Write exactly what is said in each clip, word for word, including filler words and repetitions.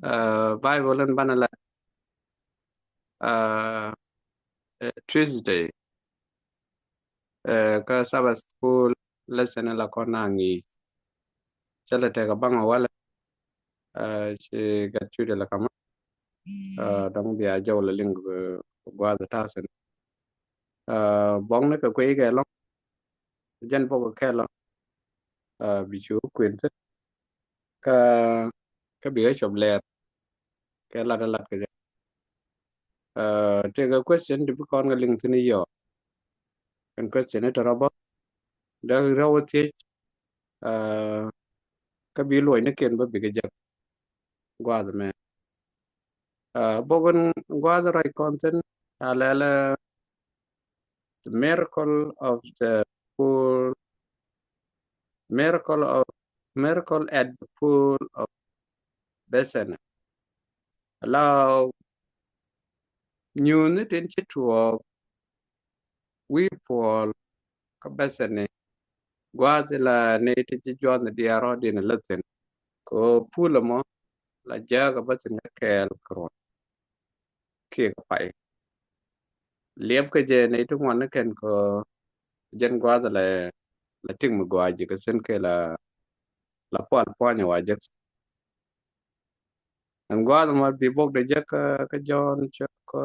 Ɛ, Bible in banɛ la, ɛ, ɛ, Tuesday. Ɛ, kä Sabbath school lesson la kɔn na ŋi̱i̱c. Cä lɛ tekɛ baŋ walɛ. Ɛ, ci gat cuucɛ lɛ kamä. Ɛ, dɔ̱ŋ bia jɔw lɛ liŋ, ɛ, gua̱a̱th ta̱thin. Ɛ, buɔ̱ŋni kɛ kuiy kɛ lɔ̱ŋ. Jɛn buɔ̱k kɛ lɔ̱ŋ. Ɛ, bi cu kuën thi̱n. Kä, kä bikɛ cop lɛɛr kɛ lat lat kɛ jɛ. Ɛ, tëëkɛ question ti bi kɔn kɛ liŋ thi̱n i̱ yɔ. Kɛn question i̱ tɔrɔ bä dee rɛw thiec. Ɛ, kä bi luɔcnikiɛn bä bikɛ jek gua̱a̱th mɛ. Ɛ, bok in gua̱a̱th rɔy kɔn thi̱n a lɛlɛ The miracle of the pool, miracle of, miracle at the pool of Bethany. Ala nyuuthni tin ci tuɔɔk wi̱i̱ puɔl kä Bethany. Gua̱a̱th ila ni ti ci juɔth ni diaarɔ din la thin. Ko pool mɔ la jääk a Bethany kɛɛl kɛ ruɔ̱n kiɛ kɛ pay. Liɛp kɛ jɛ nɛy ti ŋuan ni kɛn kɛ jɛn gua̱a̱th la, la tiŋ mi gɔaa ji̱ kɛ thi̱n kɛ la, la pual pua̱ny wa jek. Ɛn gua̱a̱th ma bi bok de jek kä, kä Jɔ̱ɔ̱n cɛ kä,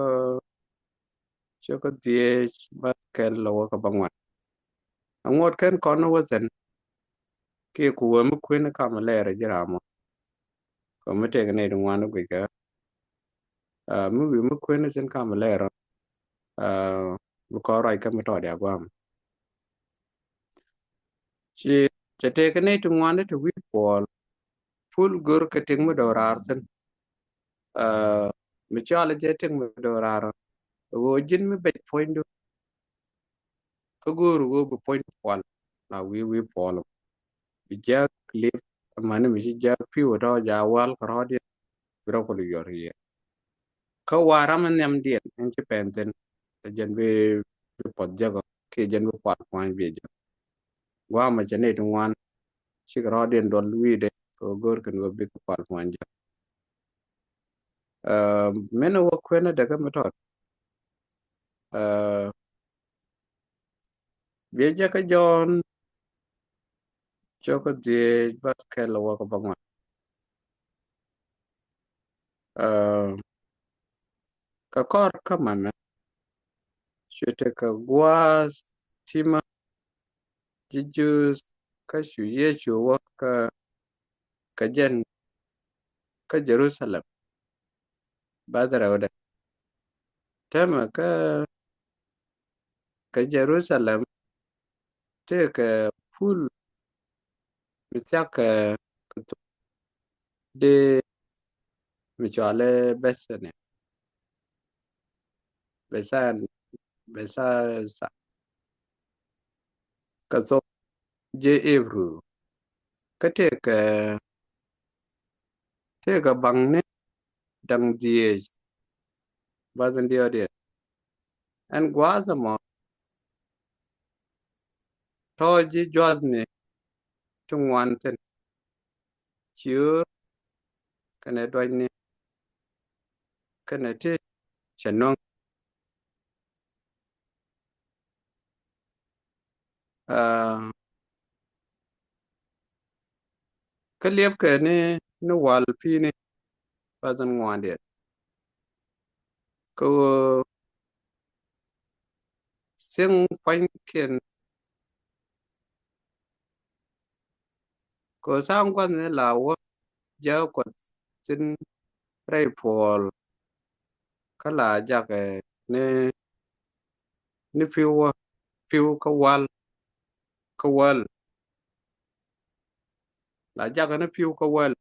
cɛ kä dhieec ba kɛl la wä kä ba ŋuan. Aŋuɔt kɛn kɔn wä thi̱n kiɛ ku wee mi kuën kam lɛɛr ji̱ ram mɔ. Kɔ mi tek nɛy ti ŋuan guic kɛ. Ɛ, mi wi̱i̱ mi kuën thi̱n kam lɛɛr. Ɛ, mi kɔn ruac kä mi tɔɔt ya guam. Ci, cɛ tëëk nɛy ti ŋuan ti wi̱i̱ puɔl. Pool gör kɛ tiŋ mi do̱raar thi̱n. Ɛ, mi cɔal jɛ tiŋ mi do̱raar. Ɣöö ji̱n mi bec puɔ̱nydu. Kä go̱o̱r ɣöö bi puɔ̱ny puɔl la wi̱i̱ wi̱i̱ puɔl. Bi jääk li̱p amäni mi ci jääk pi̱w tɔ̱ ja wäl kärɔ̱diɛn. Bi rɔ kul yuɔr yɛ. Kä wa ram in nhiamdiɛn in ci pɛn thi̱n. Ɛ jɛn bi, bi puɔth jäk ɔ kiɛ jɛn bi pual pua̱ny bi jäk. Gua̱a̱mɛ cɛ nɛy ti ŋuan. Cikɛ rɔ̱diɛn duɔl wi̱i̱dɛ kɛ ɣöö go̱o̱r kɛn ɣöö bikɛ pual pua̱ny jäk. Ɛ, min wä kuenä däkä mi tɔt. Ɛ, biɛ jɛ kä Jɔ̱ɔ̱n cio̱kä dhieec bäth kɛl wä kä bä ŋuan. Ɛ, kɛ kɔr kä mamɛ cuɛ tekɛ gua̱a̱th timä ji̱ Juudh kä cu Yecu wä kä, kä jɛn kä Jerusalem. Bäth rɛwdɛ. Täämɛ kä, kä Jerusalem tëëkɛ pool mi thia̱k kɛ, kɛ thok dee mi cɔalɛ Bethany. Bethany, Bethesda. Kɛ thok ji̱ Hebrew. Kä tëëkɛ, tëëkɛ baŋni da̱ŋ dhieec. Bäth in diɔ̱ɔ̱diɛn. Ɛn gua̱a̱th ɛmɔ tɔ̱ ji̱ jua̱thni ti ŋuan thi̱n. Ciöör kɛnɛ duɔ̱cni kɛnɛ ti cɛ nuäŋ. Aa, kä liɛpkɛ ni, ni wal pi̱i̱ni bäth in ŋuandiɛn. Kä ɣöö thiäŋ pua̱nykiɛn kɛ ɣöö tha̱a̱ŋ gua̱thni la wä jääk Kuɔth thi̱n rɛy puɔl. Kä la jakɛ ni, ni pi̱w wä, pi̱w kä wäl, kä wäl. La jakɛ ni pi̱w kä wäl.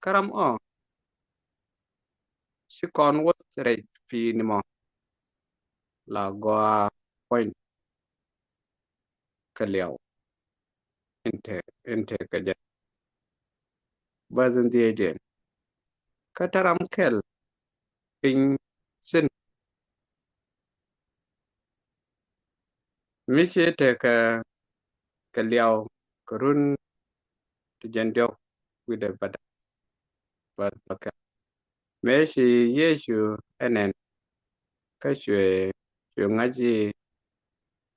Kä ram ɔ ci kɔn wä rɛy pi̱i̱ni mɔ la gɔaa puɔ̱ny kä liaw. Inte, inte kä jɛ. Bäth in dhieecdiɛn. Kä te ram kɛl piny thi̱n mi ci tekɛ kɛ liaw kɛ run ti jiɛn diɔ̱k wi̱cdɛ bädäk. Bä bä kɛ mëë ci Yecu ɛ nɛn, kä cuɛ cuɛ ŋa̱c i̱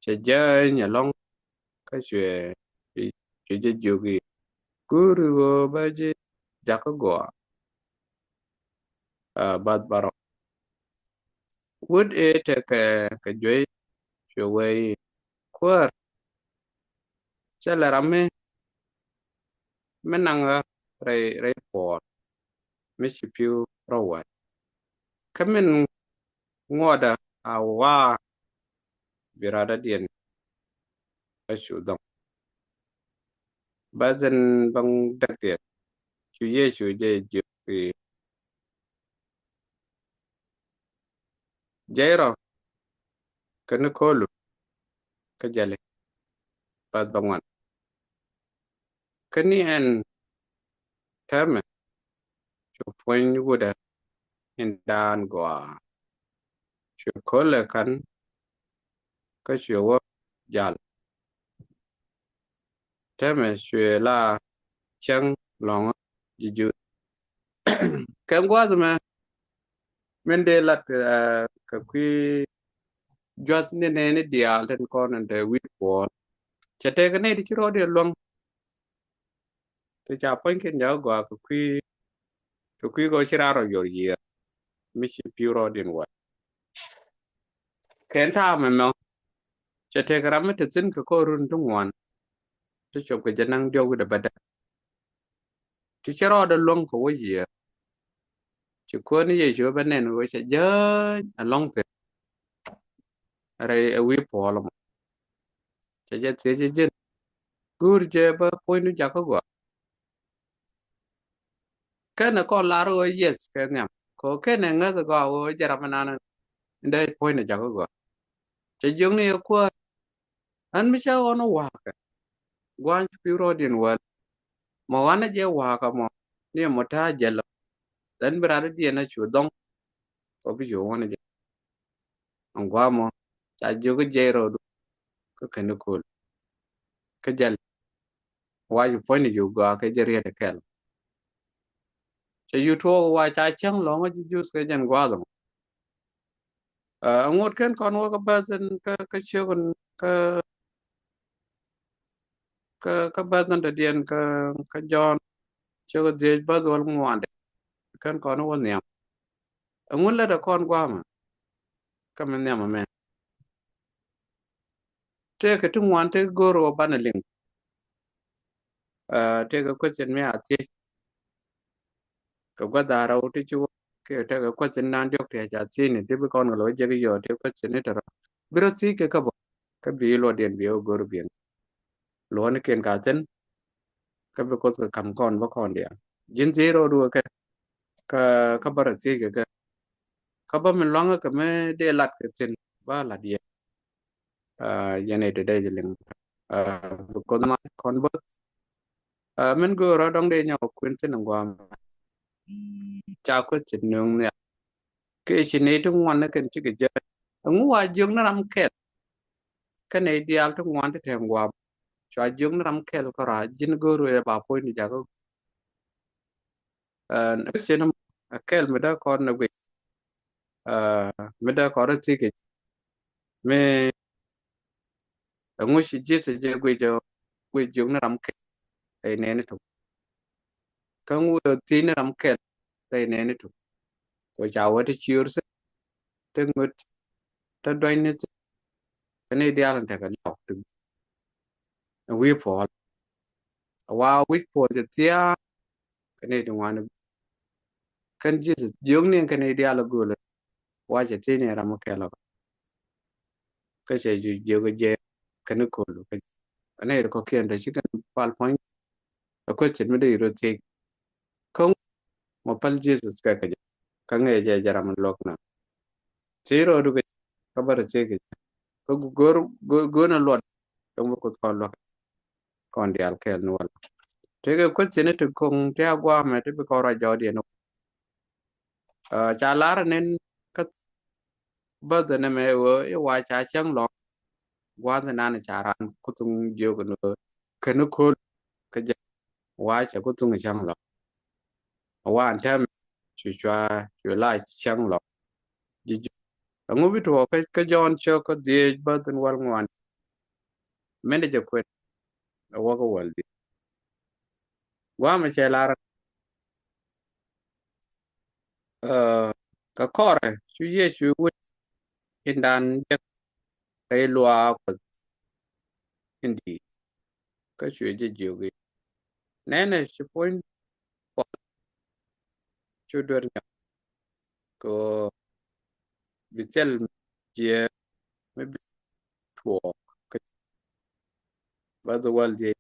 cɛ jäny ɛlɔ̱ŋ, kä cuɛ cuɛ jɛ jiök i̱, guuri ɣöö bä ji̱ jakä gɔaa. Bath bärɔw. Wut ëë tekɛ kɛ juey cuɛ wee i̱, kuäär, cɛ lɛ ram mi mi naŋ ɣä rɛy rɛy puɔl mi ci pi̱w rɔ wäl. Kä min ŋuɔtdä a wa̱a̱ bi radädiɛn a cu dhɔŋ. Bä dhin bäŋ däkdiɛn cu Yecu jɛ jiök i̱, jɛy rɔ kɛn ni ko̱lu kä jäli. Bath bäŋuan. Kä ni ɛn täämɛ cu puɔ̱ny wutdä in daan gɔaa. Cu ko̱lɛ ka̱n kä cuɛ wä jal. Täämɛ cuɛ la cäŋ lɔ̱ŋä ji̱ Juudh. Kɛ gua̱a̱th mɛ min dee lat kɛ kui̱ jua̱th ni nɛɛni diaal tin kɔn in te wi̱i̱ puɔ̱ɔ̱l. Cɛ tekɛ nɛy ti ci rɔɔdiɛn luäŋ ti ca puɔ̱nykiɛn jakä gɔaa kɛ kui̱, kɛ kui̱ kɛ ɣöö ci raan rɔ yor yiëë mi ci pi̱w rɔɔdiɛn wäl. Kɛn ta̱a̱ mɛmɛ cɛ tekɛ ram mi te thi̱n kɛ ko̱r run ti ŋuan ti cop kɛ jɛ naŋ diɔ̱k wi̱cdɛ bädäk. Ti cɛ rɔɔdɛ luäŋ kɛ wä yiëë. Ci Kuäär ni Yecu bä nɛn ɣöö cɛ jäny ɛlɔ̱ŋ thi̱n rɛy ɛ wi̱i̱ puɔ̱ɔ̱l ɛmɔ. Cɛ jɛ thiec jɛ ji̱n, guur jɛ bä puɔ̱nydu jakä gɔaa? Kɛnɛ kɔn lar ɣöö yes kɛ nhiam kɛ ɣöö kɛnɛ ŋäth gɔaa ɣöö jɛ ram mi nan in dee puɔ̱nydɛ jakä gɔaa. Cɛ jiök ni yɛ, Kuäär, ɣän mi cä ɣɔn wa̱a̱kɛ gua̱a̱ny ci pi̱w rɔɔdiɛn wäl. Mɔ ɣän jɛ wa̱a̱kɛ mɔ ni mɔ ta̱a̱ jɛl ɔ. Lɛn bi radädiɛn a cu dhɔŋ kɛ bi cu ɣɔn jɛ. Ɛn gua̱a̱ mɔ ca jiök i̱ jɛy rɔɔdu kä kɛn ni ko̱l kä jäl. Wa ci puɔ̱nyni ji̱ gɔaa kɛ jɛ riet kɛl. Cɛ yu tuɔɔk wa ca cäŋ lɔ̱ŋä ji̱ Juudh kɛ jɛn gua̱a̱th ɛmɔ. Ɛ ŋot kɛn kɔn wä kä bäth in kä kä ciök in kä kä kä bäth in dɔ̱diɛn kä kä Jɔ̱ɔ̱n ciök in dhiec bäth wäl ŋuandɛ. Kɛn kɔn wä nhiam. Ɛ ŋut lätdɛ kɔn gua̱a̱mɛ kä mi nhiam ɛmɛ. Tëëkɛ ti ŋuan tëëkɛ go̱o̱r ɣöö banɛ liŋ. Tëëkɛ question mi a thiec kɛ gua̱th a rɛw ti ci wä kiɛ tëëkɛ question nan diɔ̱k ti a ca thiec ni ti bi kɔn kɛ lo̱ jek yɔɔ tëëkɛ question ni te rɔ bi rɔ thiec kɛ kä bä kä bi luɔtdiɛn bi wä go̱o̱r biɛŋ. Luɔ̱nikiɛn ka thi̱n kä bi Kuoth kɛ ka̱m kɔn bä kɔn diaal. Ji̱n thiec rɔɔdu kɛ kä kä bä rɔ thiec kɛ kɛ kä bä mi lua̱ŋä kɛ mi dee lat kɛ thi̱n bä lat yɛ. Yɛn ɛ ti dee jɛ liŋ. Bi Kuoth ma kɔn bo̱th. Min go̱o̱rä dɔ̱ŋ dee nyɔk kuën thi̱n in gua̱a̱m ca kueth ci nööŋ nhial. Kɛ ci nɛy ti ŋuan ni kɛn cikɛ jääny. Ɛŋu wa jiök ni ram kɛl kä nɛy diaal ti ŋuan ti te in gua̱a̱m? Cua jiök ni ram kɛl kärɔa ji̱n go̱o̱r wee ba puɔ̱nyni jakä. Ɛ Christian ɛ kɛl mi dee kɔn ni guic, mi dee kɔn rɔ thiec kɛ mi ɛŋu ci Jesus jɛ guic ɔ, guic jiök ni ram kɛl rɛy nɛɛni tok. Kä ŋu ɛ thiec ni ram kɛl rɛy nɛɛni tok. Kɛ ca wä ti ciöör thi̱n, ti ŋöt, ti duany ni thi̱n. Kɛ ni diaal in tekɛ liaw ti wi̱i̱ puɔl. Wa wi̱c puɔl cɛ thia̱a̱ŋ kɛ ni ti ŋuan. Kɛn Jesus jiök ni kɛ ni diaal a gööl. Wa cɛ thiec ni ram mi kɛl ɔ. Kä cɛ jiök jɛ kɛn ni köl kä. Ɛ nɛy ti kɔ̱kiɛn te ci kɛn pal puɔ̱ny. Ɛ question mi dee rɔ thiec. Kä mɔ pal Jesus kɛ kɛ jɛ kä ŋee jɛ jɛ ram mi luɔk na. Thiec rɔɔdu kɛ kä bä rɔ thiec kɛ jɛ kä go̱o̱r go̱o̱r na luɔt. Kä mi Kuoth kɔn luɔk kɔn diaal kɛɛl ni wal. Tekɛ question ti ko̱ŋ ti a gua̱a̱mɛ ti bi kɔn rɔ jɔɔdiɛn. Ca lar nin kä bäth ɛn ɛmɛ ɣöö i̱ wa ca cäŋ lɔ̱ŋ. Gua̱a̱th ɛnan ca raan Kuoth thuŋ jiök ɛn ɣöö kɛn ni köl kä jɛ wa cɛ Kuoth thuŋ cäŋ lɔ̱ŋ. Wan tɛm cu cua cu la cäŋ lɔ̱ŋ ji̱ jiök. Ɛŋu bi tuɔɔk kä Jɔ̱ɔ̱n cio̱k kä dhieec bäth in wäl ŋuan? Min dee jɛ kuet ɛ wäkä wäl dhieec. Gua̱a̱mɛ cɛ lar, kä kɔrɛ cu Yecu wut indan jek rɛy luaak Kuɔth in di̱i̱t. Kä cuɛ jɛ jiök i̱, nɛnɛ ci puɔ̱ny Kuɔth cu duer nyɔk kɛ ɣöö bi thil jiɛɛk mi bi tuɔɔk kä bäth wäl dhieec.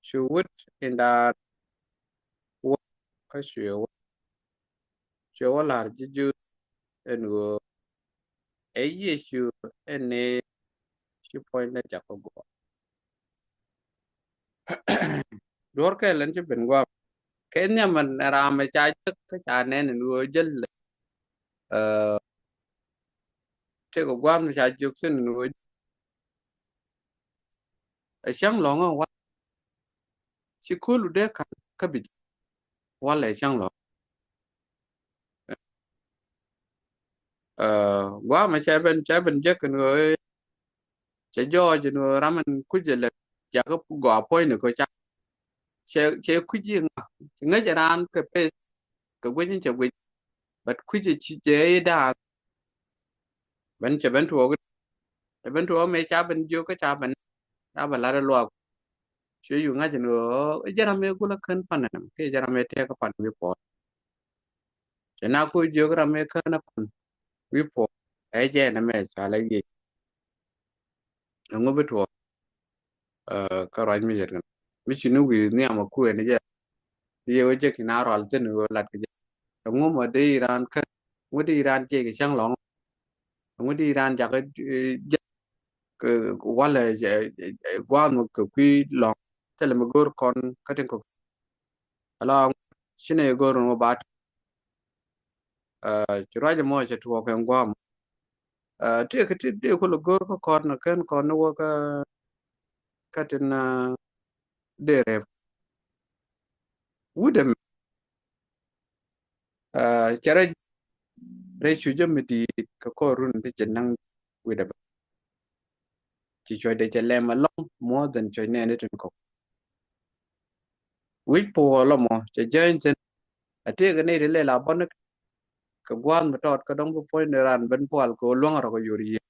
Cu wut indan wä kä cuɛ wä cuɛ wä la̱r ji̱ Juudh ɛn ɣöö ɛ Yecu ɛn ni ci puɔ̱nydɛ jakä guɔ̱ɔ̱r. Duɔ̱ɔ̱r kɛl ɛn ci ben gua̱a̱m kɛ nhiam ɛn ram ɛ ca jek kä ca nɛn ɛn ɣöö jäl. Tëëkɛ gua̱a̱m ni ca jiök thi̱n ɛn ɣöö ɛ cäŋ lɔ̱ŋä wal ci kölu dee ka̱n kä bi walɛ cäŋ lɔ̱ŋ. Gua̱a̱mɛ cɛ ben cɛ ben jek ɛn ɣöö cɛ jɔɔc ɛn ɣöö ram ɛn kucɛ lɛ jakä gɔaa puɔ̱nyni kɛ ca cɛ cɛ kui̱c i̱ ŋa ci ŋäc raan kɛ peth kɛ guic in cɛ guic. But kui̱cɛ ci jɛ i̱ da̱a̱k ben cɛ ben tuɔɔk i̱ cɛ ben tuɔɔk mëë ca ben jiök kä ca ben ca ben la̱t i̱ luaak. Cuɛ yuk ŋa̱c ɛn ɣöö i̱ jɛ ram mëë gulä kän pan ɛn kiɛ jɛ ram mëë tɛɛk kä pan wi̱i̱ puɔ̱ɔ̱r. Cɛ na ku jiök ram mëë kän ɛ pan wi̱i̱ puɔ̱ɔ̱r ɛ jɛ ɛn ɛmɛ ca lɛ yiëc. Ɛŋu bi tuɔɔk kä ruac mi yet kɛn mi ci ni wi̱i̱ nhiam ɛ kuëë ni jɛ. Yɛ wä jek in a rual thin wä lat kɛ jɛ. Ɛŋu mɔ dee iran kä ŋu dee iran jek kɛ cäŋ lɔ̱ŋ. Ŋu dee iran jakä jek kɛ walɛ gua̱a̱m kɛ kui̱ lɔ̱ŋ. Thilɛ mi go̱o̱r kɔn kä tin kɔk. Ala ci nɛ go̱o̱r ni wä bat. Ci ruac ɛmɔ cɛ tuɔɔk kɛ gua̱a̱m. Tëëkɛ ti dee kulɛ go̱o̱r kä kɔn kɛn kɔn ni wä kä kä tin dee rɛp. Wut ɛmɛ cɛ rɛc rɛc cu jɛ mi di̱i̱t kɛ kɔr run ti cɛ naŋ wit ɛbɛ. Ci cuɔ̱cdɛ cɛ lɛm alɔŋ more than cuɔ̱c nɛɛni tin kɔk. Wi̱c puɔl ɛmɔ cɛ jäny thin. A tëëkɛ nɛy ti lɛl a bɔni kɛ gua̱a̱th mi tɔt kä dɔ̱ŋ bi puɔ̱ny ni ran ben pual kɛ luäŋ rɔ kɛ yor yiëë.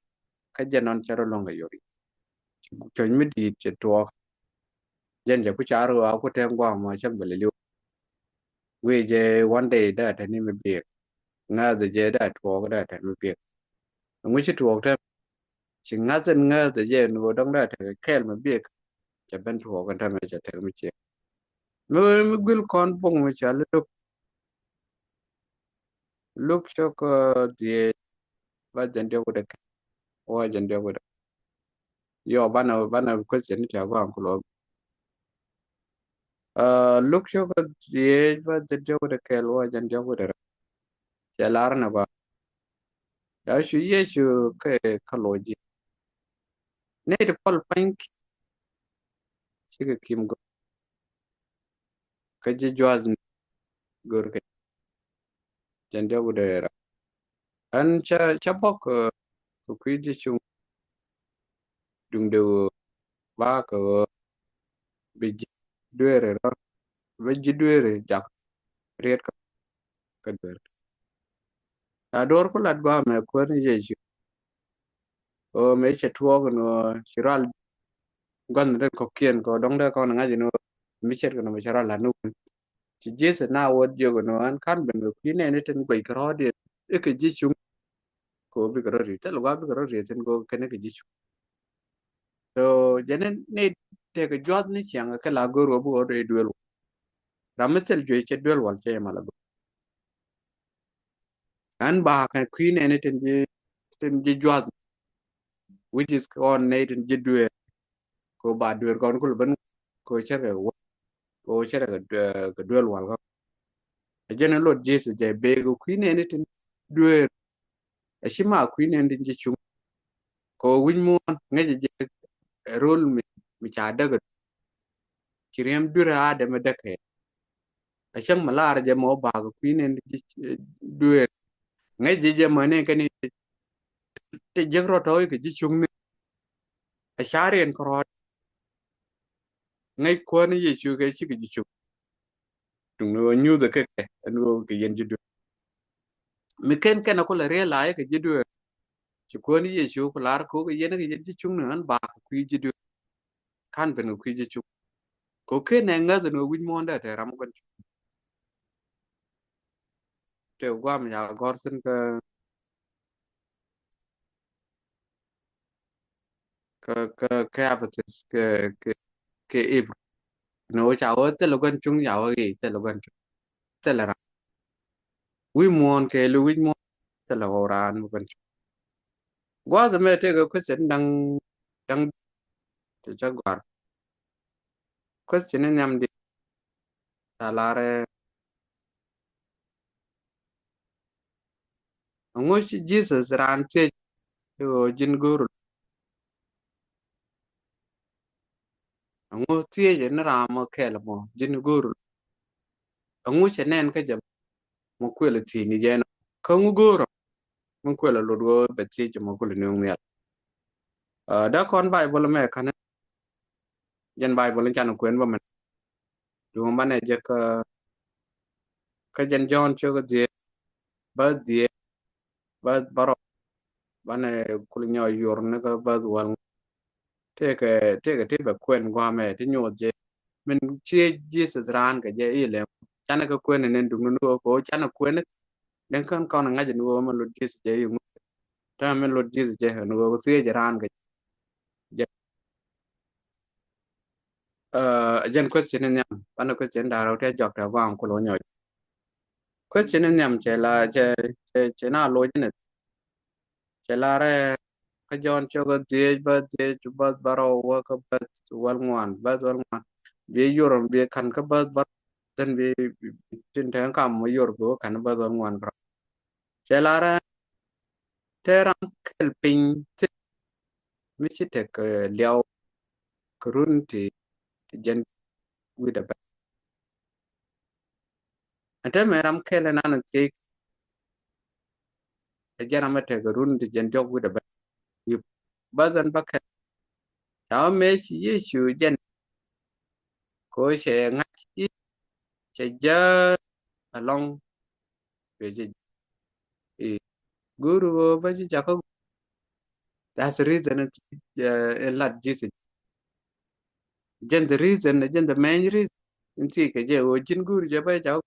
Kä jɛ nɔn cɛ rɔ luäŋ kɛ yor yiëë. Cuɔ̱c mi di̱i̱t cɛ tuɔɔk. Jɛn jɛ ku car ɣɔaa ku tɛŋ gua̱a̱th mɔ cäŋ bɛ lɛ li̱w. Wi̱i̱ jɛ one day dee a tɛni mi biɛk. Ŋa̱th jɛ dee a tuɔɔk dee a tɛni mi biɛk. Ŋuci tuɔɔk tɛm ci ŋa̱th in ŋäth jɛ ni ɣöö dɔ̱ŋ dee a tɛk kɛɛl mi biɛk. Cɛ ben tuɔɔk in tɛmɛ cɛ tɛk mi ciek. Mi mi guil kɔn buŋ mi ca li Luk. Luk cok dhieec ba jɛn diɔk wut dɛ kɛ wä jɛn diɔk wut dɛ. Yɔ banɛ banɛ question ni tia gua̱a̱ŋ kulɔ. Luk cok dhieec ba jɛn diɔk wut dɛ kɛɛl wä jɛn diɔk wut dɛ rɛ. Cɛ lar ni ba. Ya cu Yecu kɛ kä lo̱c ji̱. Nɛy ti pɔl pany ki cikɛ kim gör. Kä ji̱ juath ni gör kɛ. Jɛn diɔk wut dee ra. Ɣän ca ca bɔk kɛ kui̱ ji̱ cuŋ. Duŋdɛ ɣöö ba kɛ ɣöö bi ji̱ dueeri rɔ bi ji̱ dueeri jak riet kä kä dueer. Ca duɔ̱ɔ̱r ku lat gua̱a̱mɛ kuäär ni Yecu. Ɣöö mëë cɛ tuɔɔk ni ɣöö ci rual gua̱n ni dee kɔ̱kiɛn kɛ ɣöö dɔ̱ŋ dee kɔn ŋa̱c ni ɣöö mi ce̱tkɛ ni mɛ cɛ rual lat ni wun. Ci Yecu na wä jiök ni ɣöö ɛn ka̱n ben kɛ kui̱ nɛɛni tin guɛc kɛ rɔ̱ɔ̱diɛn i̱ kɛ ji̱ cuŋ. Kɛ ɣöö bikɛ rɔ ri̱th thil gua̱a̱ bikɛ rɔ ri̱th thi̱n kɛ ɣöö kɛn kɛ ji̱ cuŋ. So jɛn ni tekɛ jua̱th ni ciaŋ kɛ la go̱r ɣöö bikɛ rɔ ri̱th duel wal. Ram mi thil juec cɛ duel wal cɛ yɛ mal a go̱r. Ɛn ba kɛ kui̱ nɛɛni tin ji̱ tin ji̱ jua̱th. Which is kɔn nɛy tin ji̱ dueer. Kɛ ɣöö ba dueer kɔn kul ben kɛ ɣöö cɛ kɛ wä kɛ ɣöö cɛ kɛ duel wal kä. Ɛ jɛn lot Jesus jɛ bee kɛ kui̱ nɛɛni tin dueer. Ɛ ci ma kui̱ nɛɛni tin ji̱ cuŋ. Kɛ ɣöö wi̱c muɔ̱ɔ̱n ŋäcɛ jɛ rol mi mi ca däk. Ci riɛm duer a dɛmɛ däk kɛ. Ɛ cäŋ mi lar jɛ mɔ bak kui̱ ni ji̱ dueer. Ŋäc ji̱ jɛ mäni kɛn i̱ ti jiäk rɔ tɔ̱ i̱ kɛ ji̱ cuŋni. Ɛ cariɛn kärɔɔd. Ŋäc Kuäär ni Yecu kɛ cikɛ ji̱ cuŋ. Tuŋ ni ɣöö nyuuth ɛ kɛ kɛ ɛn ɣöö kɛ yɛn ji̱ dueer. Mi ken kɛn ɛ kulɛ riɛl la i̱ kɛ ji̱ dueer. Ci Kuäär ni Yecu ku lar ko̱k i̱ yɛn kɛ yɛn ji̱ cuŋni ɣän bak kui̱ ji̱ dueer. Kan ben kɛ kui̱ ji̱ cuŋ. Ko̱k ken ɛ ŋäth ɛn ɣöö wi̱c muɔ̱ɔ̱n dee te ram kɔn cuŋ. Te guam ya gɔr thin kä kä kä kä Ephesus kä kä kä Hebrew. Ni wä ca wä thilɛ gua̱n cuŋ ya wä ɣiy thilɛ gua̱n cuŋ. Thilɛ ran wi̱i̱ muɔ̱ɔ̱n kɛ li wi̱c muɔ̱ɔ̱n thilɛ wä ran mi gua̱n cuŋ. Gua̱th mɛ tëëkɛ question da̱ŋ da̱ŋ ti cä gɔ̱a̱r. Question ni nhiam di ca larɛ. Ɛŋu ci Jesus raan thiec i̱ ɣöö ji̱n go̱o̱r? Ɛŋu thiec ni ram mɔ kɛl mɔ ji̱n go̱o̱r? Ɛŋu cɛ nɛn kä jɛ mɔ kuël thiec ni jɛ nɔ? Kä ŋu go̱o̱r mi kuël a lot ɣöö bɛ thiec mɔ kul ni ŋuiɛl? Dee kɔn Baibol mɛ ka̱n jɛn Baibol in can kuën bä mɛn. Duŋ banɛ jɛ kä kä jɛn Jɔ̱ɔ̱n cio̱k dhiec bä dhiec bä bärɔw. Banɛ kul nyɔ yor ni kä bäth wäl ŋuan. Tëëkɛ tëëkɛ ti bɛ kuɛn guamɛ ti nyuɔth jɛ. Min cie Jesus raan kɛ jɛ ilɛ canɛ kä kuɛn ni duŋ ni wä ko canɛ kuɛn. Den kän kɔn ŋa̱c ni wä mɛ lot Jesus jɛ iŋu. Täämɛ min lot Jesus jɛ ni wä ko thiec raan kɛ jɛ. Ɛ jɛn question ni nhiam banɛ question da̱rä wä tɛ jɔk tɛ guam kul wä nyɔc. Question ni nhiam cɛ la cɛ cɛ cɛ na loc ni. Cɛ la rɛ kä Jɔ̱ɔ̱n cio̱k dhiec bä dhiec bä bärɔw wä kä bäth wäl ŋuan bäth wäl ŋuan. Bi yor bi ka̱n kä bäth bärɔw. Then bi tin te kam wä yor bi wä ka̱n bäth wäl ŋuan bärɔw. Cɛ la rɛ te ram kɛl piny thil mi ci tek liaw kɛ run ti ti jɛn wi̱dɛ bɛ. Ɛn te mɛ ram kɛl ɛn an thiec ɛ jɛn ram ɛ tek run ti jɛn diɔk wi̱dɛ bɛ. Wi̱ bäth ɛn bä kɛl ca wä mëë ci Yecu jɛn ko cɛ ŋa̱c i̱ cɛ jääl alɔŋ. Bɛ jɛ i̱ go̱o̱r ɣöö bä ji̱ jakä. That's the reason in lat Jesus. Jɛn the reason jɛn the main reason in thiec kɛ jɛ ɣöö ji̱n go̱o̱r jɛ bä jakä.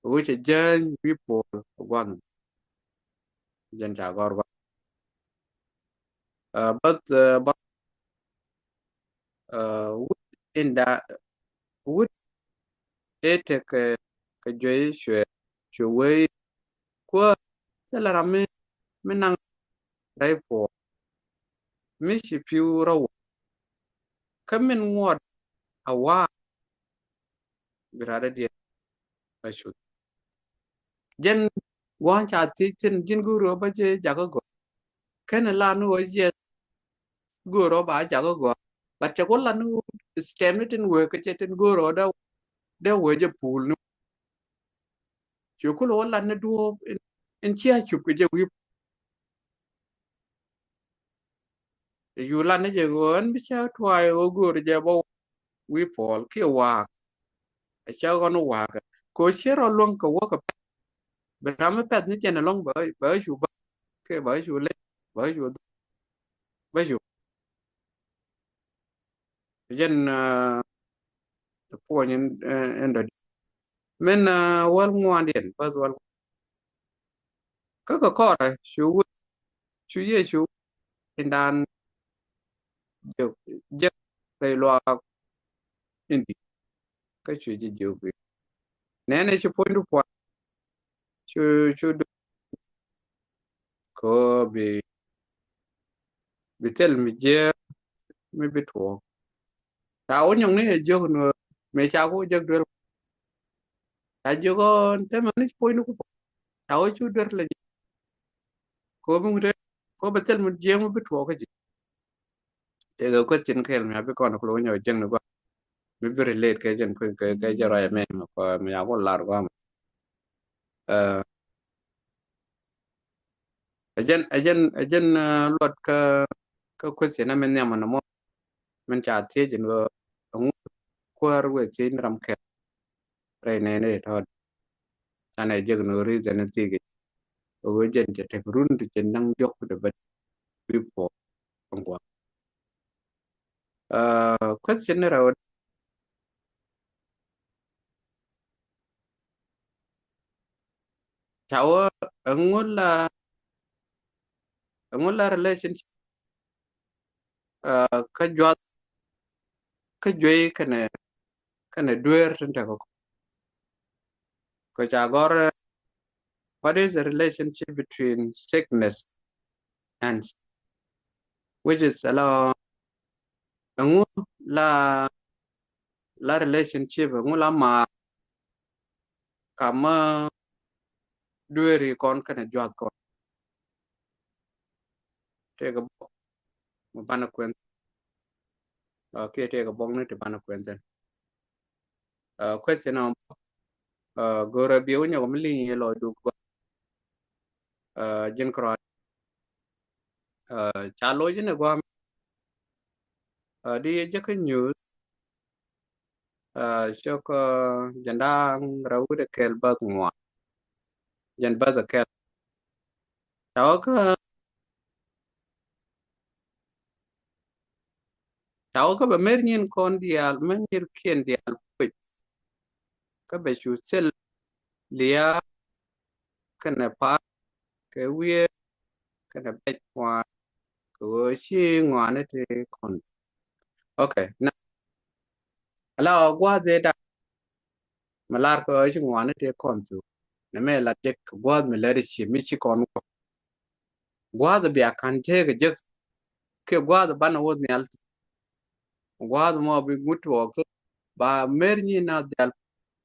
Ɣöö cɛ jäny wi̱i̱ puɔl gua̱n. Jɛn ca gɔ̱r gua̱n. Bäth bä wut in da wut ëë tekɛ kɛ juey cuɛ cuɛ wee Kuäär, thilɛ ram mi mi naŋ rɛy puɔ̱ɔ̱r mi ci pi̱w rɔ wä. Kä min ŋuɔt a wa̱a̱ bi raadä diɛn a cuth. Jɛn gua̱a̱n ca thiec thi̱n ji̱n go̱o̱r ɣöö bä jɛ jakä gɔaa. Kɛn la ni ɣöö yes go̱o̱r ɣöö ba jakä gɔaa. But cɛ ku la ni ɣöö stem ni tin wee kä cɛ tin go̱o̱r ɣöö dee wee jɛ puul ni. Ci kul wä lat ni duɔ̱ɔ̱p in cia cup kɛ jɛ wi̱i̱. Yu lat ni jɛ ɣöö ɛn bi cä tua̱a̱c ɣöö göörä jɛ bä wi̱i̱ puɔl kiɛ wa̱a̱k. Ɛ cä ɣɔn wa̱a̱k kɛ ɣöö ciɛ rɔ luäŋ kɛ wäk kɛ pɛth. Bi ram mi pɛth ni jɛn ɛlɔ̱ŋ bɛ cu bä kiɛ bɛ cu lec bɛ cu dhɔk bɛ cu. Jɛn ti puɔ̱ny in dɔ̱diɛn min wäl ŋuandiɛn bäth wäl. Kä kɛ kɔrɛ cu wut cu Yecu indan jek jek rɛy luaak in di̱i̱t. Kä cu ji̱ jiök bi nɛnɛ ci puɔ̱nydu puɔ̱ny cu cu du kɛ ɣöö bi bi thil mi jiääk mi bi tuɔɔk. Ca wä nyɔŋni ɛ jiök ni ɣöö mëë ca ku jek duel. Ca jiök ɣöö tämɛ ni puɔ̱nydu ku puɔ̱ny ca wä cu duer lɛ jiök. Kɛ ɣöö bi ŋut ɛ kɛ ɣöö bi thil mi jiääk mi bi tuɔɔk kä ji̱. Tëëkɛ kueth cin kɛɛl mi a bi kɔn ku lo̱ wä nyɔk jiäkni gɔaa. mi bi relate kɛ jɛn, kɛ, kɛ, kɛ jɛn ruac ɛmɛ, kɔ mi ya ku lar guam. Ɛ jɛn, ɛ jɛn, ɛ jɛn, ɛ, luɔt kä, kä question ɛmɛ nhiam ɛn ɛmɔ. Min ca thiec ɛn ɣöö ɛŋu kuäär wëë thiec ni ram kɛl rɛy nɛɛni tɔt. Canɛ jek ni ɣöö reason ni thiec kɛ ɣöö jɛn cɛ tek run ti cɛ naŋ diɔk ti bä bi puɔk ɛn guam. Ɛ, question ni rɛw. Ca wä ɛŋu la, ɛŋu la relationship, ɛ, kä juath, kä juey kɛnɛ, kɛnɛ dueer tin tekɛ kɔ. Kɛ ca gɔr, ɛ, what is the relationship between sickness and, which is, ala, ɛŋu la, la relationship, ɛŋu la ma kamä dueeri kɔn kɛnɛ juath kɔn. Tëëkɛ bok mi banɛ kuɛn. Ɛ, kiɛ tëëkɛ bok ni ti banɛ kuɛn thin. Ɛ, question ɔ, ɛ, go̱rɛ bi wä nyɔk mi liŋ yɛ lɔcdu gɔaa. Ɛ, ji̱n kärɔa. Ɛ, ca loc inɛ guam. Ɛ, di yɛ jek kä news. Ɛ, cok, ɛ, jɛn da̱ŋ rɛw wi̱cdɛ kɛl bäth ŋuan. Jɛn bäth ɛ kɛl. Ca wä kä, ca wä kä bɛ mer nyin kɔn diaal, mer nyin kiɛn diaal puc. Kä bɛ cu thil lia̱a̱ kɛnɛ pa̱a̱r kɛ wiee kɛnɛ bɛc ŋuan kɛ ɣöö ci ŋuani ti kɔn. Okay, na ala ɣöö gua̱a̱th ëë da̱ŋ mi lar kɛ ɣöö ci ŋuani ti kɔn thuk. Nɛ mɛ la jek kɛ gua̱a̱th mi lät ci mi ci kɔn wä. Gua̱a̱th bia ka̱n tëëkɛ jek kiɛ gua̱a̱th banɛ wä nhial thuk. Gua̱a̱th mɔ bi ŋut tuɔɔk thok ba mer nyin nath diaal.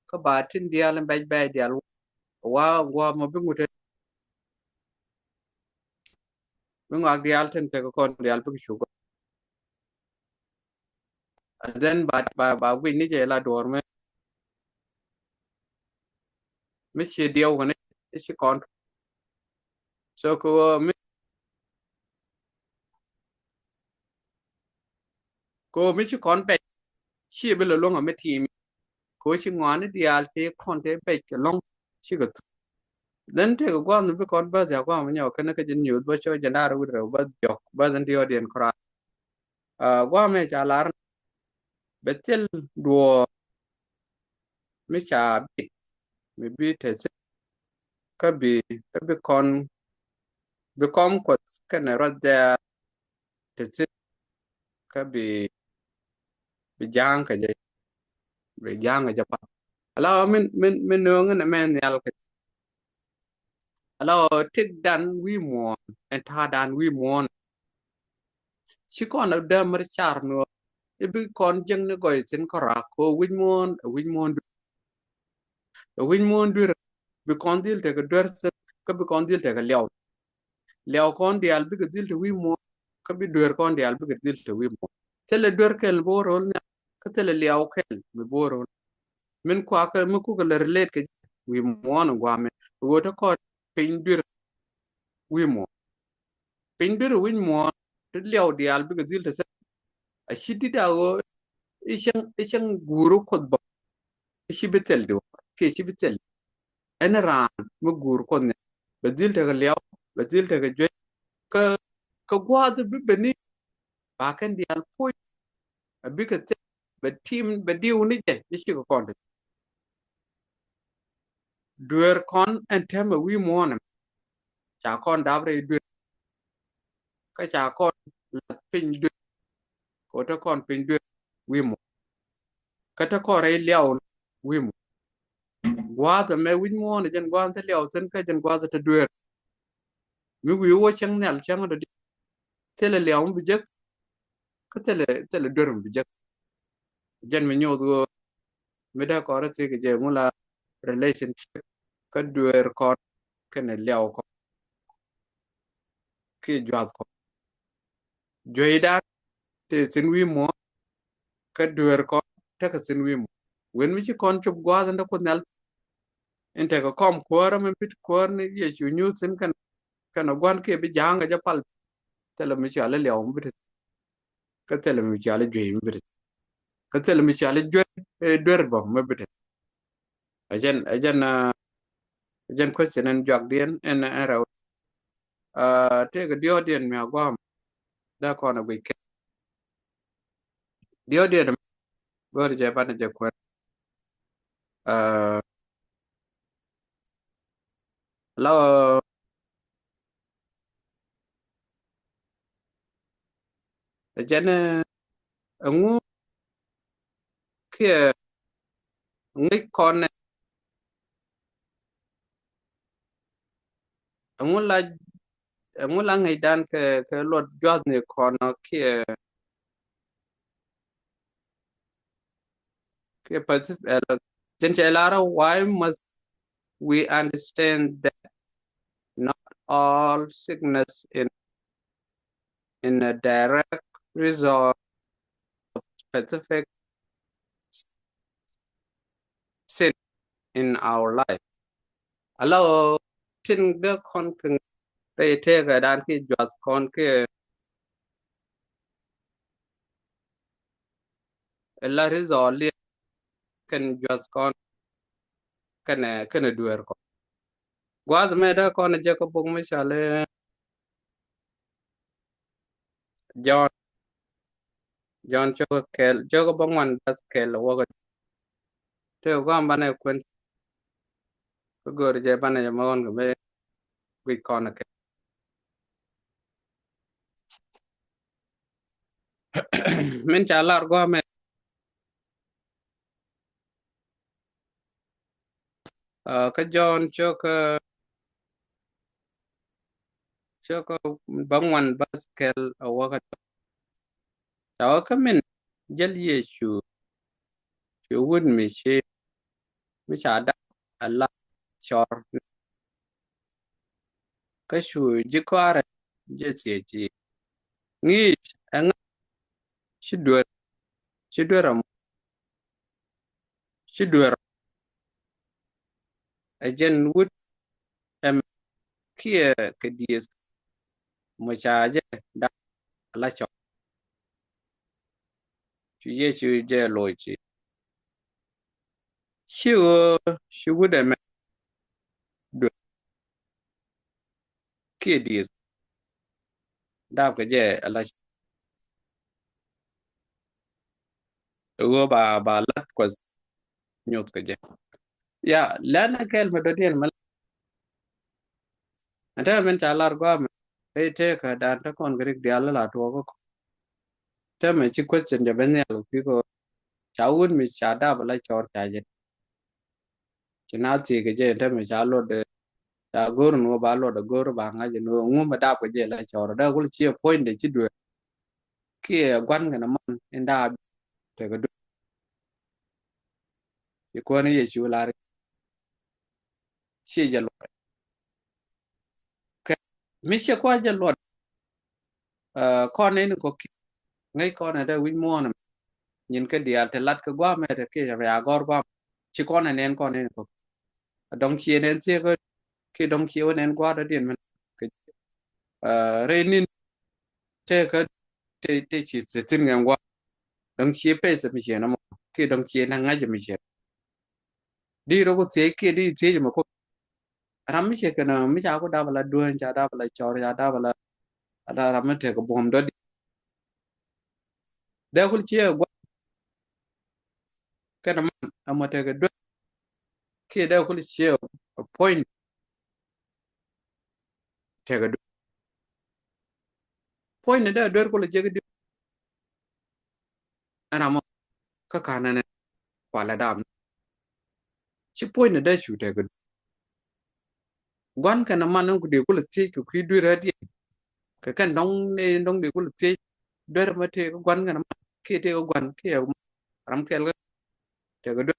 Kä ba tin diaal in bɛc bɛc diaal wa gua̱a̱th mɔ bi ŋut bi ŋɔak diaal tin tekɛ kɔn diaal bikɛ cuk. And then ba, ba, ba guic ni jɛ la duɔr mi, mi ci diɛw kɛn i̱ ci kɔn. So kɛ ɣöö mi, kɛ ɣöö mi ci kɔn bɛc ci bi lɛ luäŋ ɛ mi ti̱i̱m. Kɛ ɣöö ci ŋɔaani diaal tëë kɔn tëë bɛc kɛ lɔ̱ŋ cikɛ thuk. Then tëëkɛ gua̱a̱th mi bi kɔn bäth ya gua̱a̱th mi nyɔk kɛn kä ji̱n nyuuth bä cä jɛn da̱r wi̱cdɛ rɛw bäth diɔ̱k bäth in diɔ̱ɔ̱diɛn kärɔa. Ɛ, gua̱a̱th mi ca lar bɛ thil duɔ̱ɔ̱r mi ca bit mi bi te thil kä bi, kä bi kɔn, bi kɔn kuɔth kɛnɛ ruath dɛɛr te thil kä bi, bi ja̱a̱ŋ kɛ jɛ, bi ja̱a̱ŋ kɛ jɛ path. Ala ɣöö min, min, min nööŋ ɛn ɛmɛ nhial kɛ jɛ. Ala ɣöö tëkdan wi̱i̱ muɔ̱ɔ̱n ɛn ta̱a̱dan wi̱i̱ muɔ̱ɔ̱n. Ci kɔn ɛ dämär car mi ɣöö i̱ bi kɔn jiäkni gɔy thi̱n kärɔa kɛ ɣöö wi̱c muɔ̱ɔ̱n ɛ wi̱c muɔ̱ɔ̱n duer. Ɛ wi̱c muɔ̱ɔ̱n duer bi kɔn dhil tekɛ duer thi̱n kä bi kɔn dhil tekɛ liaw. Liaw kɔn diaal bikɛ dhil te wi̱i̱ muɔ̱ɔ̱n kä bi duer kɔn diaal bikɛ dhil te wi̱i̱ muɔ̱ɔ̱n. Thilɛ duer kɛl mi bi wä ro̱l nhial kä thilɛ liaw kɛl mi bi wä ro̱l. Min kuakä mi kukɛ lɛ relate kɛ wi̱i̱ muɔ̱ɔ̱n in gua̱a̱mɛ ɣöö te kɔn piny duer wi̱i̱ muɔ̱ɔ̱n. Piny duer wi̱i̱ muɔ̱ɔ̱n ti liaw diaal bikɛ dhil te thil. A ci dit a ɣöö i̱ cäŋ, i̱ cäŋ guur kuoth bä i̱ ci bi thil di wä kiɛ ci bi thil. Ɛn raan mi guur kuɔth nhial bɛ dhil tekɛ liaw, bɛ dhil tekɛ juec. Kä, kä gua̱a̱th bi beni ba kɛn diaal puc a bikɛ thil bɛ tim bɛ diw ni jɛ i̱ cikɛ kɔn te. Dueer kɔn ɛn tɛmɛ wi̱i̱ muɔ̱ɔ̱n ɛmɛ ca kɔn dap rɛy dueer. Kä ca kɔn lat piny dueer. Kɛ ɣöö te kɔn piny dueer wi̱i̱ muɔ̱ɔ̱n. Kä te kɔn rɛy liaw wi̱i̱ muɔ̱ɔ̱n. Gua̱a̱th ɛmɛ wi̱c muɔ̱ɔ̱n ɛ jɛn gua̱a̱th te liaw thi̱n kä jɛn gua̱a̱th te dueer. Mi wi̱i̱ wä cäŋ nhial cäŋ dɔ̱diɛn. Thilɛ liaw mi bi jek kä thilɛ, thilɛ duer mi bi jek. Jɛn mi nyoth ɣöö mi dee kɔn rɔ thiec kɛ jɛ ŋu la relationship kä dueer kɔn kɛnɛ liaw kɔn kiɛ juath kɔn. Jueydan te thi̱n wi̱i̱ muɔ̱ɔ̱n kä dueer kɔn tekɛ thi̱n wi̱i̱ muɔ̱ɔ̱n. Wen mi ci kɔn cop gua̱a̱th in te Kuoth Nhial, in tekɛ kɔm kuäärä mi bi ti kuäär ni Yecu nyuuth thi̱n kɛn, kɛn ɛ gua̱n kiɛ bi ja̱a̱ŋ kɛ jɛ pal. Thilɛ mi cɔal i̱ liaw mi bi ti thi̱n. Kä thilɛ mi cɔal i̱ juey mi bi ti thi̱n. Kä thilɛ mi cɔal i̱ juey, eh, duer bä mi bi ti thi̱n. Ɛ jɛn, ɛ jɛn, ah, ɛ jɛn question in juakdiɛn in, in rɛw. Ah, tëëkɛ diɔ̱ɔ̱kdiɛn mi a gua̱a̱m. Dee kɔn a guic kɛ diɔ̱ɔ̱kdiɛn mi go̱o̱r jɛ banɛ jɛ kuɛn. Ah, hello. Ɛ jɛn, eh, ɛŋu kiɛ ŋi̱c kɔn nɛ, ɛŋu la, ɛŋu la ŋi̱cdan kɛ, kɛ luɔt jua̱thni kɔn ɔ kiɛ, kiɛ Pacific, eh, jɛn cɛ lar, why must we understand that not all sickness in, in a direct result of specific sin in our life? Ala ɣöö tin dee kɔn kɛ rɛy tëëkɛ dan ki juath kɔn ki la result liɛ kɛn juath kɔn kɛnɛ, kɛnɛ dueer kɔn. Gua̱a̱th mɛ dee kɔn jɛ kɛ buk mi cɔal i̱ Jɔ̱ɔ̱n. Jɔ̱ɔ̱n cio̱k kɛl, cio̱k bäŋuan bäth kɛl wäkä. Tëë gua̱a̱m banɛ kuɛn. Kä gör jɛ banɛ jɛ mɔɔn kɛ mi guic kɔn kɛ. Min ca lar gua̱a̱mɛ. Ah, kä Jɔ̱ɔ̱n cio̱k, cio̱k bäŋuan bäth kɛl a wäkä. Ca wä kä min jäl Yecu, cu wut mi ci, mi ca dap ala cɔr. Kä cu ji̱ kɔaarɛ jɛ thiec i̱, ŋi̱i̱c ɛŋa ci duer, ci duer ɛmɔ, ci duer ɛ jɛn wut ɛmɛ kiɛ kɛ dieth mɔ ca jɛ dap ala cɔr. Cu Yecu jɛ loc i̱, ci ɣöö ci wut ɛmɛ duer kiɛ dieth dap kɛ jɛ ala cɔr. Ɣöö ba, ba lat Kuɔth nyuth kɛ jɛ. Ya, lɛn a kɛl mɛ dɔ̱diɛn mɛ. Ɛn täämɛ min ca lar gua̱a̱mɛ, rɛy tëëkä dan te kɔn kɛ rik diaal la tuɔɔk kä kɔn. Täämɛ ci question jɛ ben nhial kɛ kui̱ kɛ ɣöö ca wut mi ca dap ala cɔr ca jɛ. Ci na thiec kɛ jɛ, täämɛ ca luɔt, ca go̱r ni wä ba luɔt, go̱r ba ŋa̱c ni wä ŋu mɛ dap kɛ jɛ la cɔr. Dee kul ciɛ puɔ̱nydɛ ci duer kiɛ gua̱n kɛnɛ man in dap tekɛ duer. Ci Kuäär ni Yecu lar i̱, ciɛ jɛ luɔt. Kɛ mi ciɛ kua jɛ luɔt, ah, kɔn in kɔki ŋäc kɔn in dee wi̱c muɔ̱ɔ̱n ɛmɛ. Nyin kä diaal te lat kɛ gua̱a̱mɛ te kiɛ ca bɛ a gɔ̱r gua̱a̱mɛ. Ci kɔn in nɛn kɔn in kɔki. A dɔ̱ŋ ciɛ nɛn thieekä kiɛ dɔ̱ŋ ciɛ wä nɛn gua̱a̱r dɔ̱diɛn mɛn kɛ, ah, rɛy ni̱n tëëkä te, te ci thi̱n kɛ gua̱a̱r. Dɔ̱ŋ ciɛ pɛy thɛ mi ciɛ nɔmɔ kiɛ dɔ̱ŋ ciɛ nɛ ŋa̱c mi ciɛ. Di rɔ ku thiec kiɛ di thiec mɛ ku. Ram mi ciɛ kɛn mi ca ku dap ala dueeny, ca dap ala cɔr, ca dap ala, ala ram mi tekɛ buɔ̱m dɔ̱diɛn. Dee kul ciɛ gua̱n kɛnɛ man ɛmɔ tekɛ duer. Kiɛ dee kul ciɛ puɔ̱ny tekɛ duer. Puɔ̱ny ni dee duer kul jiäk di. Ɛn amɔ kä ka̱n ɛn ɛ kualɛ dam. Ci puɔ̱ny ni dee cu tekɛ duer. Gua̱n kɛnɛ man ɛn ku dee kul thiec kɛ kui̱ duer ɛ diɛn. Kɛ kɛn dɔ̱ŋ ni dɔ̱ŋ dee kul thiec duer mɛ tëë kä gua̱n kɛnɛ man kiɛ tëë kä gua̱n kiɛ ram kɛl kä tekɛ duer.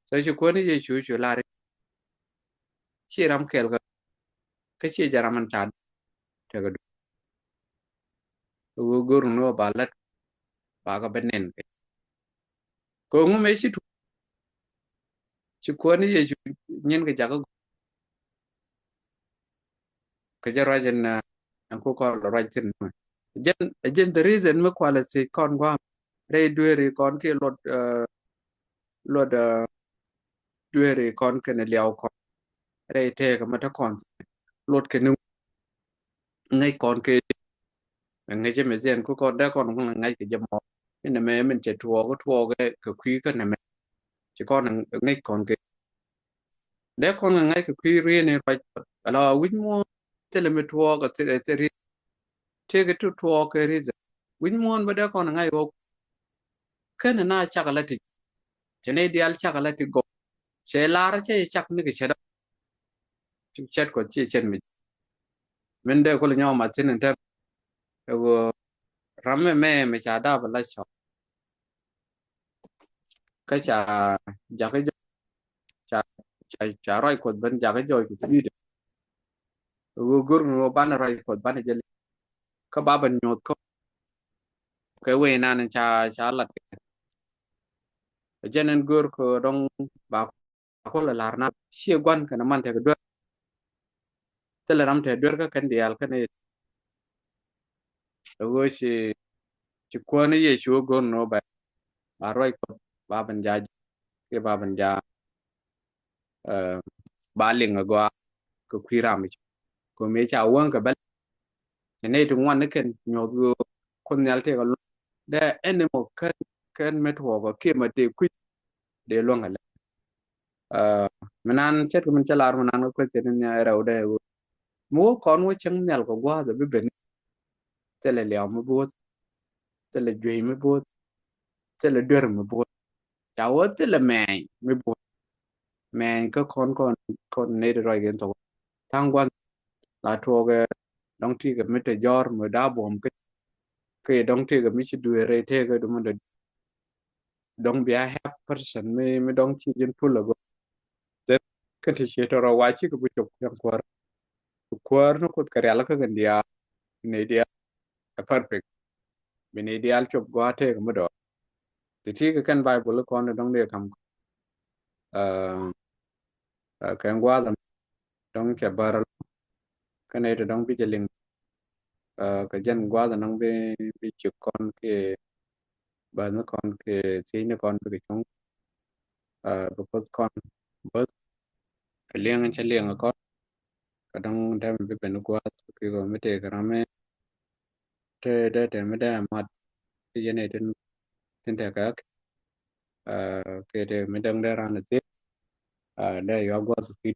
Thɛ ci Kuäär ni Yecu cu lar i̱ ci ram kɛl kä, kä ci jɛ ram an ca tekɛ duer. Ɣöö go̱r ni wä ba lät ba kɛ bä nɛn kɛ. Kɛ ŋu mëë ci tuɔɔk? Ci Kuäär ni Yecu nyin kɛ jakä gɔaa. Kɛ jɛ ruac ɛn, ɛn ku kɔn lɛ ruac thi̱n. Jɛn, jɛn the reason mi kualɛ thiec kɔn gua̱a̱m rɛy dueeri kɔn kiɛ luɔt, eh, luɔt, eh, dueeri kɔn kɛnɛ liaw kɔn rɛy tëëkɛ mɛ te kɔn thi̱n. Luɔt kɛn ni ŋäc kɔn kɛ ŋäc mi thiɛn ku kɔn dee kɔn ŋa̱c kɛ jɛ mɔ. Inɛ mɛ min cɛ tuɔɔk, tuɔɔk kɛ kui̱ kä nɛ mɛ. Ci kɔn ŋäc kɔn kɛ dee kɔn ŋa̱c kɛ kui̱ riet ni ruac. Ala wi̱c muɔ̱ɔ̱n thilɛ mi tuɔɔk a thilɛ thilɛ riet. Tëëkɛ ti tuɔɔk kɛ riet. Wi̱c muɔ̱ɔ̱n bä dee kɔn ŋa̱c wä. Kɛn na cak ala ti. Cɛ ni diaal cak ala ti gɔk. Cɛ lar cɛ cak ni kɛ cɛ dɔ. Ci cɛt kɔ ci cɛt mi. Min dee kul nyɔk ma thin in tɛm. Ɛ ɣöö ram mɛ mɛ mɛ ca dap la cɔk. Kä ca jakä jɔc ca, ca, ca ruac Kuɔth ben jakä jɔc kɛ kui̱dɛ. Ɛ ɣöö go̱r mi wä banɛ ruac Kuɔth banɛ jɛ li. Kä ba ben nyuɔth kä kɛ wee nan ca, ca lat kɛ. Ɛ jɛn ɛn go̱r kɛ dɔŋ ba Akul ɛ lar na ciɛ guan kɛnɛ man tekɛ duer. Thilɛ ram tekɛ duer kä kɛn diaal kɛn i̱ ɛ ɣöö ci, ci Kuäär ni Yecu ɣöö go̱r ni ɣöö ba, ba ruac Kuɔth ba ben ja̱ kiɛ ba ben ja̱, eh, ba liŋ ɛ gɔaa kɛ kui̱ ram i̱ ci. Kɛ mëë ca wäŋ kɛ bɛl. Ci nɛy ti ŋuan ni kɛn nyuɔth ɣöö Kuoth Nhial tëëkɛ luɔt. Dee ɛn ni mɔ kɛn, kɛn mi tuɔɔk ɔ kiɛ mɛ tëë kui̱ dee luäŋ ɛ lɛ. Ah, mi nan ce̱tkɛ min cä lar mi nan kä kueth cɛ ni nhial rɛw dee wä. Mi wä kɔn wä cäŋ nhial kɛ gua̱a̱th ɛ bi ben. Thilɛ liaw mi bi wä. Thilɛ juey mi bi wä. Thilɛ duer mi bi wä. Ca wä thilɛ mɛɛny mi bi wä. Mɛɛny kä kɔn kɔn kɔn nɛy ti ruac kɛ in thok. Tha̱a̱ŋ gua̱a̱th la tuɔɔkɛ dɔ̱ŋ tikɛ mi te jɔ̱ɔ̱r mi da̱a̱ buɔ̱m kä. Kä dɔ̱ŋ tikɛ mi ci dueer rɛy tëëkɛ du mi dee dɔ̱ŋ bia help person mi, mi dɔ̱ŋ ci ji̱n pul ago. Then kä ti ci tɔrɔ wa ci kɛ bi cop kɛn Kuäär. Kuäär ni Kuoth kɛ rial kä kɛn diaal. Bi nɛy diaal ɛ perfect. Bi nɛy diaal cop gua̱a̱th tëëkɛ mi dɔɔr. Ti ti kɛ kɛn Bible kɔn dɔ̱ŋ dee kam. Ah, ah, kɛn gua̱a̱th am dɔ̱ŋ cɛ bär. Kä nɛy ti dɔ̱ŋ bi jɛ liŋ. Ah, kɛ jɛn gua̱a̱th ɛnɔŋ bi, bi cik kɔn kiɛ bäth ni kɔn kiɛ thiec ni kɔn bikɛ cuŋ. Ah, bi Kuoth kɔn bäth kɛ liɛŋ in cä liɛŋ kɔn. Kɛ dɔ̱ŋ tɛm bi ben gua̱a̱th kiɛ kɔ mi tëëkɛ ram mi te dee tɛm mi dee mat. Ti yɛn ɛ tin, tin tɛkɛ ak. Ah, kiɛ tëëkɛ mi däŋ dee ran ɛ thiec. Ah, dee yua gua̱a̱th kiɛ.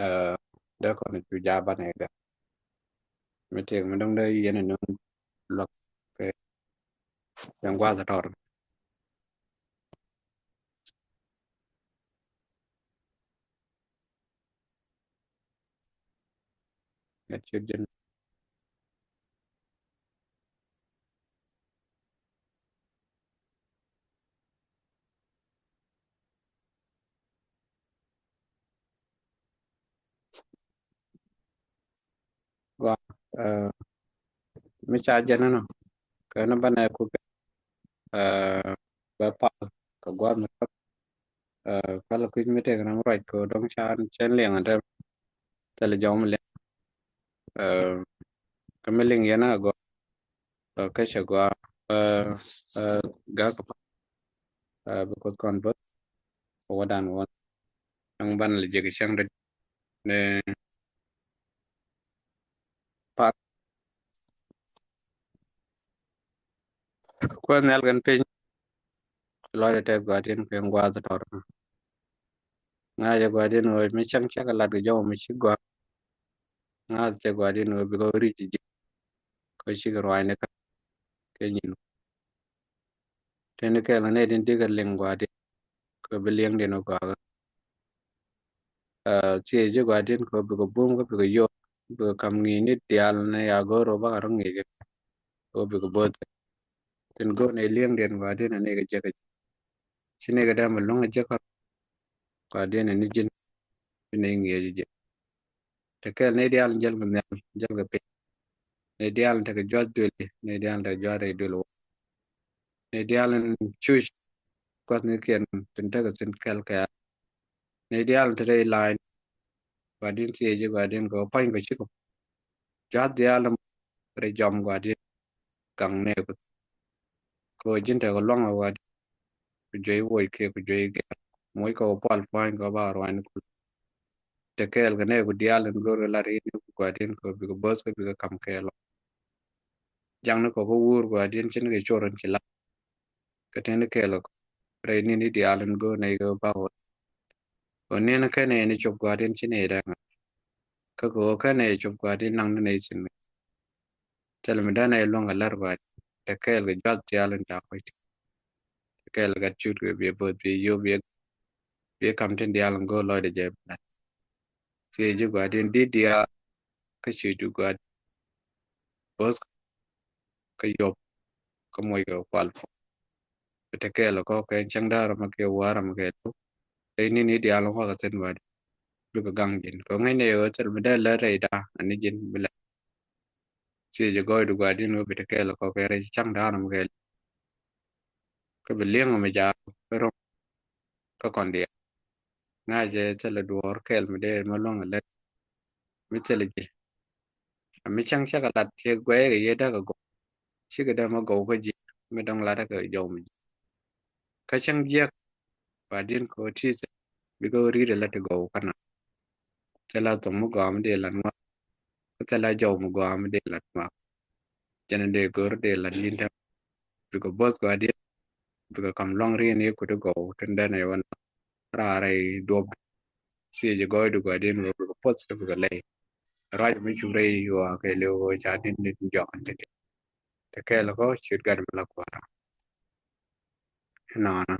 Ah, dee kɔn cu ja̱ banɛ gɛ. Mi tëëkɛ mi dɔ̱ŋ dee yɛn ɛ nöŋ luäk kɛ, kɛ gua̱a̱th ɛ tɔr. Ɛ ciöt jɛn. Gua, eh, mi ca jɛn ɛnɔ kɛ ni banɛ kukɛ, eh, bɛ pal kɛ gua̱a̱th mi kɔt. Eh, pal kui̱c mi tëëkɛ ram ruac kɛ dɔ̱ŋ ca cɛn liɛŋ ɛn tɛm. Thilɛ jɔw mi liɛŋ. Eh, kɛ mi liŋ yɛn a gɔaa. Eh, kä cɛ gɔaa. Eh, eh, gak kɛ pal. Eh, bi Kuoth kɔn bäth kɛ wädan wä. Ɛŋ banɛ lɛ jek cäŋ dee ni. Pak. Kuäär nhial kɛn piny. Lɔcdɛ tɛth gua̱a̱thiɛn kɛ gua̱a̱th tɔr. Ŋa̱cɛ gua̱a̱thiɛn ɣöö mi cäŋ cakɛ lat kɛ jɔw mi ci gɔaa. Ŋa̱cɛ gua̱a̱thiɛn ɣöö bikɛ ric ji̱. Kɛ cikɛ ruaacni kä kɛ nyin. Tëë ni kɛɛl kɛ nɛy tin ti kɛ liŋ gua̱a̱thiɛn. Kɛ bi liɛŋdiɛn wä gɔaa kä. Ah, thiec ji̱ gua̱a̱thiɛn kɛ bikɛ bum kä bikɛ yop bikɛ kam ŋi̱i̱cni diaal ni ya go̱o̱r wä bakɛ rɔ ŋi̱i̱c kɛ bikɛ bo̱o̱th. Thin go̱o̱r ni liɛŋdiɛn gua̱a̱thiɛn ni kɛ jek kɛ jek. Ci ni kɛ dee mi luäŋ kɛ jek kä gua̱a̱thiɛn ni ji̱n bi ni ŋi̱i̱c jek. Te kɛl ni diaal jäl kɛ nhial jäl kɛ piny. Ni diaal tekɛ juath duël ni diaal tekɛ juath rɛy duël wä. Nɛy diaal in cuc gua̱thnikiɛn tin tekɛ thi̱n kɛl kɛɛl. Nɛy diaal in te rɛy line, Gua̱di̱n thiëëc ji̱ Gua̱di̱n kɛ ɣöö pa̱ny kɛ cikɔ. Jua̱th diaal in rɛy jɔm Gua̱di̱n gaŋ nɛɛku. Kɛ ɣöö ji̱n tekɛ lua̱ŋ ɛ Gua̱di̱n. Ku juey woc kiɛ ku juey gɛr. Moc kɛ ɣöö pual pua̱ny kɛ ɣöö ba ruanyni kul. Te kɛɛl kɛ nɛɛku diaal in go̱o̱r kɛ lat in ku Gua̱di̱n kɛ ɣöö bikɛ bo̱th kɛ bikɛ ka̱m kɛɛl ɔ. Jaŋni kɔ kä wuur Gua̱di̱n cin kɛ cor in ci la. Kɛ teni kɛɛl kɔ rɛy ni̱n i̱ diaal in go̱o̱r nɛy kɛ ba ɣöö, ɣöö ni̱n kɛn in cop Gua̱di̱n ci nɛy dee ŋa̱c. Kä kɛ ɣöö kɛn in cop Gua̱di̱n naŋ ni nɛy thi̱n mi. Thil mi dee nɛy luäŋ kɛ lär Gua̱di̱n te kɛɛl kɛ juath diaal in ca kuec ti. Te kɛɛl kɛ gat cut kɛ biɛ bo̱th biɛ yio̱w biɛ, biɛ ka̱m tin diaal in go̱o̱r lɔcdɛ jɛ bi la̱t. Thiëëc ji̱ Gua̱di̱n di̱t diaal kä ciöcdu Gua̱di̱n. Bo̱th kä yop kä moc kɛ kual puɔ̱k. Bi te kɛɛl kɔ kɛ cäŋ da̱a̱r ɛmɛ kɛ wäär ɛmɛ kɛ luk. Rɛy ni̱n i̱ diaal in wakɛ thi̱n Gua̱di̱n bikɛ gaŋ ji̱n kɛ ŋäcnɛ ɣöö thil mi dee lät rɛyda ani ji̱n bi lät. Thiëëc ji̱ gɔɔydu Gua̱di̱n ɣöö bi te kɛɛl kɔ kɛ rɛy cäŋ da̱a̱r ɛmɛ kɛ luk. Kä bi li̱eŋ ɛmɛ jaak kä ro̱ŋ kä kɔn diaal. Ŋa̱cɛ thilɛ duɔ̱ɔ̱r kɛl mi dee ma luäŋ ɛ lät mi thilɛ ji̱. Mi cäŋ cakɛ lat ciɛ guɛy kɛ yee däk ɛ gɔw. Cikɛ dee ma gɔw kä ji̱ mi dɔ̱ŋ lat kɛ jɔw mi ji̱. Kä cäŋ jiäk Gua̱di̱n kɛ ɣöö ti thil bikɛ ɣöö ri̱t ɛ lat ti gɔw kä na. Thilɛ thok mi gɔaa mi dee lat ŋuak. Kä thilɛ jɔw mi gɔaa mi dee lat ŋuak. Jɛn in dee go̱r dee lat yi̱n tɛm. Bikɛ bo̱th Gua̱di̱n bikɛ ka̱m luaŋ ri̱n i̱ kut i̱ gɔw tin dee nɛy wä na. Raar rɛy duɔ̱p. Thiëëc ji̱ gɔɔydu Gua̱di̱n ɣöö bikɛ poth kä bikɛ lɛy. Ruac mi cup rɛy yuɔak kɛ liw ɣöö ca ni̱n ni̱n jɔak in te di̱t. Te kɛɛl kɔ ciöt gat mi la kuäärä. Inɔnɔ